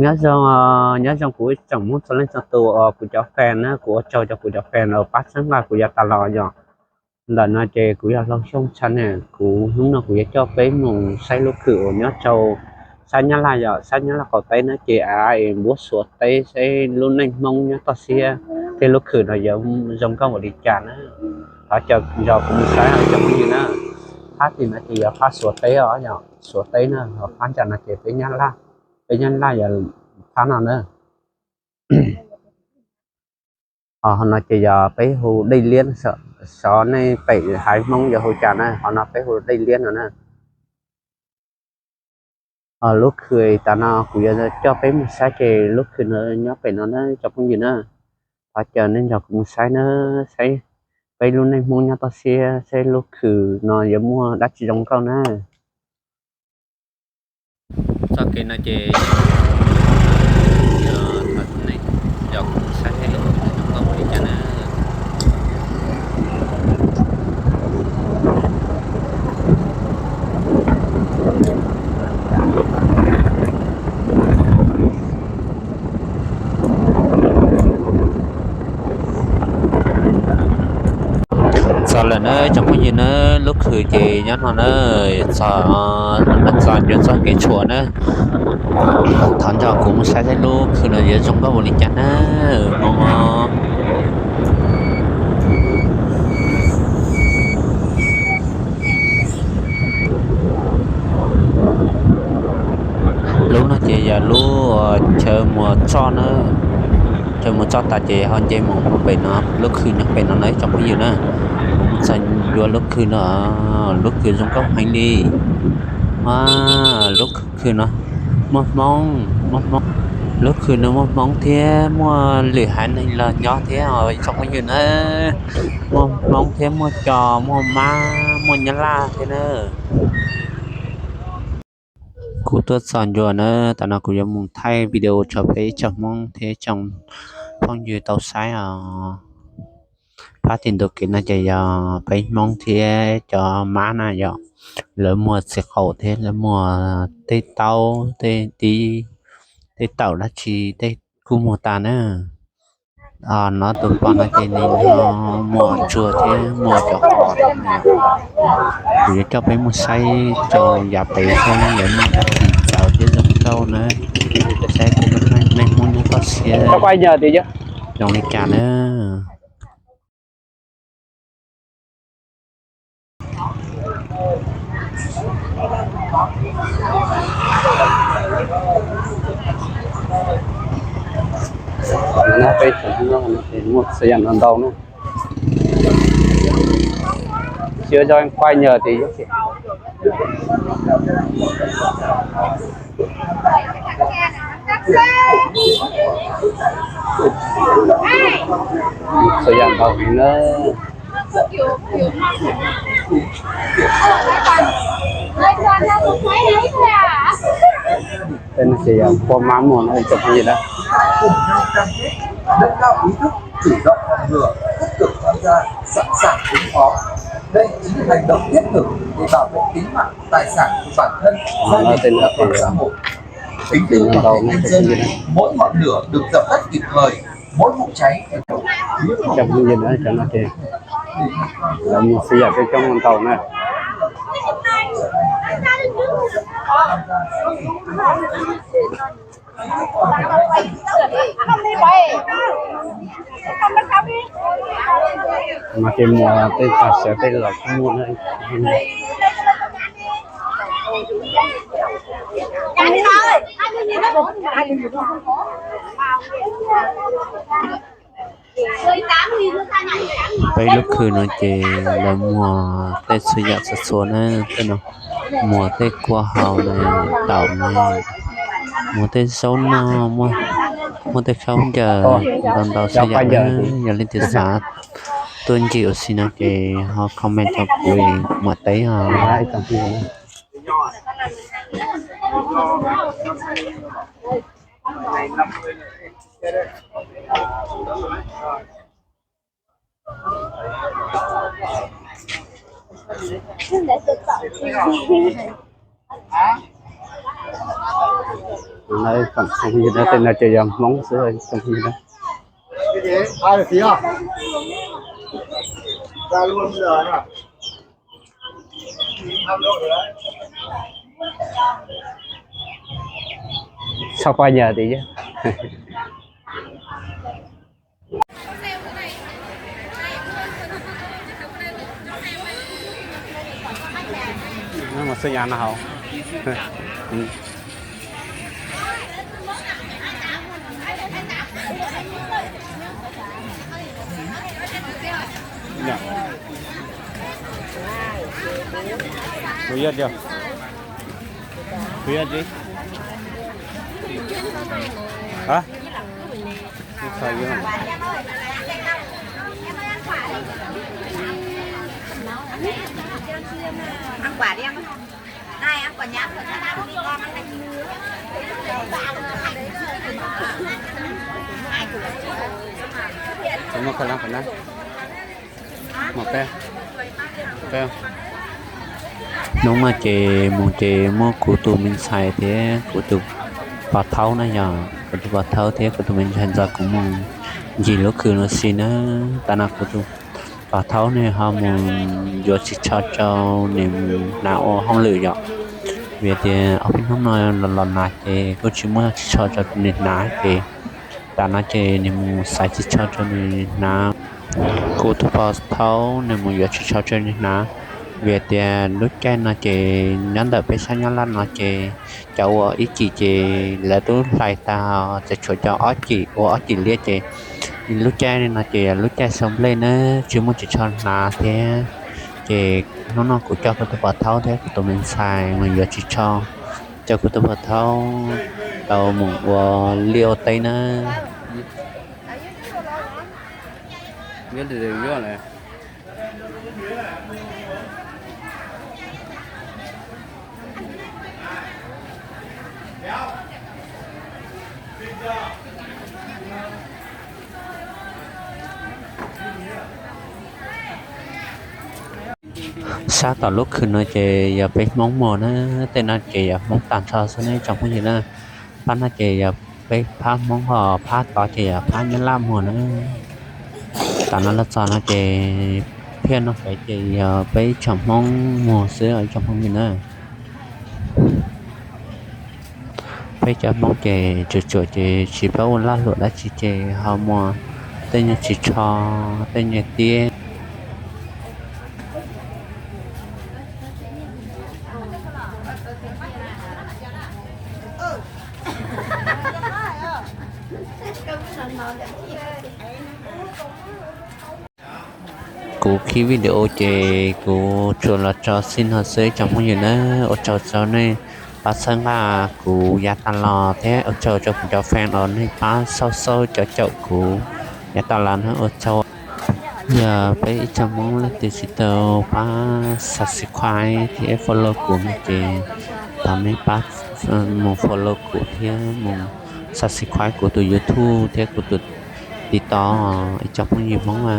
Nyob zoo, nyob zoo kuv tsoom Hmoob txhua leej txhua tus, kuv cov fan na, kuv ua tsaug rau kuv cov fan uas pab txhawb nqa kuv yav tas los yom. Ntawm no ces kuv yog Hlau Xyooj Tshaj ne, kuv hnub no kuv yuav coj peb mus saib lub khw uas nyob rau sab Nyab Laj yom, sab Nyab Laj qaum teb na ces av es npuab Suav teb saib lub neej Hmoob nyob toj siab thiab lub khw no yuav zoo nkauj npaum li cas na. Thov caw nrog kuv mus saib os cov phooj ywg na. Phab tim no ces yog phab Suav teb os yom, Suav teb na, ho phab ntsa no ces peb Nyab Laj, peb Nyab Laj yog phab no na. Ho no ces yog peb hu Dej Liab, xyov nej pem haiv Hmoob yuav hu cas na, ho no peb hu Dej Liab no na. Lub khw tas no kuv yuav coj peb mus saib ces lub khw no nyob pem no na cov phooj ywg na. Thov caw nej nrog kuv mus saib na, saib peb lub neej Hmoob nyob toj siab, saib lub khw no yuav muaj dab tsi zoo nkauj na. Txoj kev no ces yog, yog kuv saib seb zoo nkauj npaum li cas na. Txog lawm na cov phooj ywg na, lub khw ces nyob no na, txog, txog ncua txoj kev tshuam na. Thov nrog kuv mus saib seb lub khw no yuav zoo nkauj npaum li cas na. Hmoob. Lub no ces yog lub chaw muas tsoj na, chaw muas tsoj tas ces ho nce mus pem no, lub khw nyob pem no na ib tsoom phooj ywg na. Kuv mus txog ncua lub khw no, lub khw zoo nkauj heev li. Lub khw no muaj Hmoob, muaj Hmoob, lub khw no muaj Hmoob thiab muaj lwm haiv neeg los nyob thiab os ib tsoom phooj ywg na. Muaj Hmoob thiab muaj Cos, muaj Mab, muaj Nyab Laj thiab na. Kuv tuaj txog ncua na, tam no kuv yuav mus thaij video tso peb ib tsoom Hmoob thiab tsoom phooj ywg tau saib os. Phab tim ntug kev no ces yog peb Hmoob thiab cov Mab na yom, lawv muag txiv qaub thiab lawv muag tej taub tej tib, tej taum dab tsi tej kuj muag tas na. No tus pog no ces nws yog muag tsuag thiab muag cov qos. Kuv yuav coj peb mus saib rau yav pem xyoo yuav muaj dab tsi txawv thiab zoo nkauj na, saib peb lub neej Hmoob nyob toj siab zoo li cas na. Peb muaj txiv yam ntau ntau na. Sio yog quaj nyuag tias yog txiv yam ntau heev na. Tej no ces yog pua mab muag no cov phooj ywg na. Nâng cao ý thức, chủ động phòng ngừa, tích cực tham gia, sẵn sàng ứng phó. Đây chính là hành động thiết thực để bảo vệ tính mạng, tài sản của bản thân, gia đình và toàn xã hội. Kính thưa toàn thể nhân dân, mỗi ngọn lửa được dập tắt kịp thời, mỗi vụ cháy. Cov phooj ywg na, cov no ces lawv muag txiv yam coob coob ntau na. Mas ces muag tej tag siav tej los kuj muaj na. Peb lub khw no ces lawv muag tej txhua yam txhua txhua na, tej no muag tej kua hau na, taum na, muag tej zaub noj, muaj tej khaub ncaws ntau ntau txhua yam na. Yog leej twg xav tuaj ncig ua si no ces ho comment rau kuv mam teb os. Tus no, tus no ces yog Hmoob xwb, tus no. Sau poj niam tias no mas xwb, yav no hauv. Kuv yog, kuv yog, hả? Hnub no ces mus ces muaj kuv tus me ntxhais thiab kuv tus pog thaub na yog, kuv tus pog thaub thiab kuv tus me ntxhais ntxawm kuv mus ncig lub khw no xwb na. Tam no kuv tus pog thaub ne ho mus yuav ris tsho rau nws mus hnav ua hauj lwm yom. Vim tias ob peb hnub no los los nag ces kuj tsis muaj ris tsho rau nws hnav ces tam no ces nws mus xaiv ris tsho rau nws hnav. Kuv tus pog thaub nws mus yuav ris tsho rau nws hnav, vim tias lub caij no ces nyob ntawm peb sab Nyab Laj no ces cov ua ib cim ces lawv twb hlais tag, tseem tshuav cov ob cim ua ob cim liab ces lub caij no ces lub caij sau nplej na, tsis muaj ris tsho hnav thiab. Ces hnub no kuv coj kuv tus pog thaub thiab kuv tus me ntxhais mus yuav ris tsho, coj kuv tus pog thaub tau mus ua liaj ua teb na. Sab tom lub khw no ces yog peb Hmoob muag na, tej no ces yog Hmoob tag nrho xwb ne tsoom phooj ywg na. Phab no ces yog peb phab Hmoob ho phab tod ces yog phab Nyab Laj muag na. Tam no los txog no ces phiaj no pem ces yog peb ib tsoom Hmoob muag xwb os ib tsoom phooj ywg na. Peb cov Hmoob ces tsuam tsuam ces tsis paub ua lag luam dab tsi ces ho muag tej nyuag ris tsho, tej nyuag tiab. Kuv khij video ces kuv tsuas los tso xij no xwb ib tsoom phooj ywg na. Ua tsaug rau nej pab txhawb nqa kuv yav tas los thiab ua tsaug rau kuv cov fan uas nej pab xauj xauj caum caum kuv yav tas los na, ua tsaug. Yog peb ib tsoom Hmoob leej twg tsis tau pab subscribe thiab follow kuv no ces thov nej pab mus follow kuv thiab mus subscribe kuv tus YouTube thiab kuv tus TikTok ib tsoom phooj ywg Hmoob a.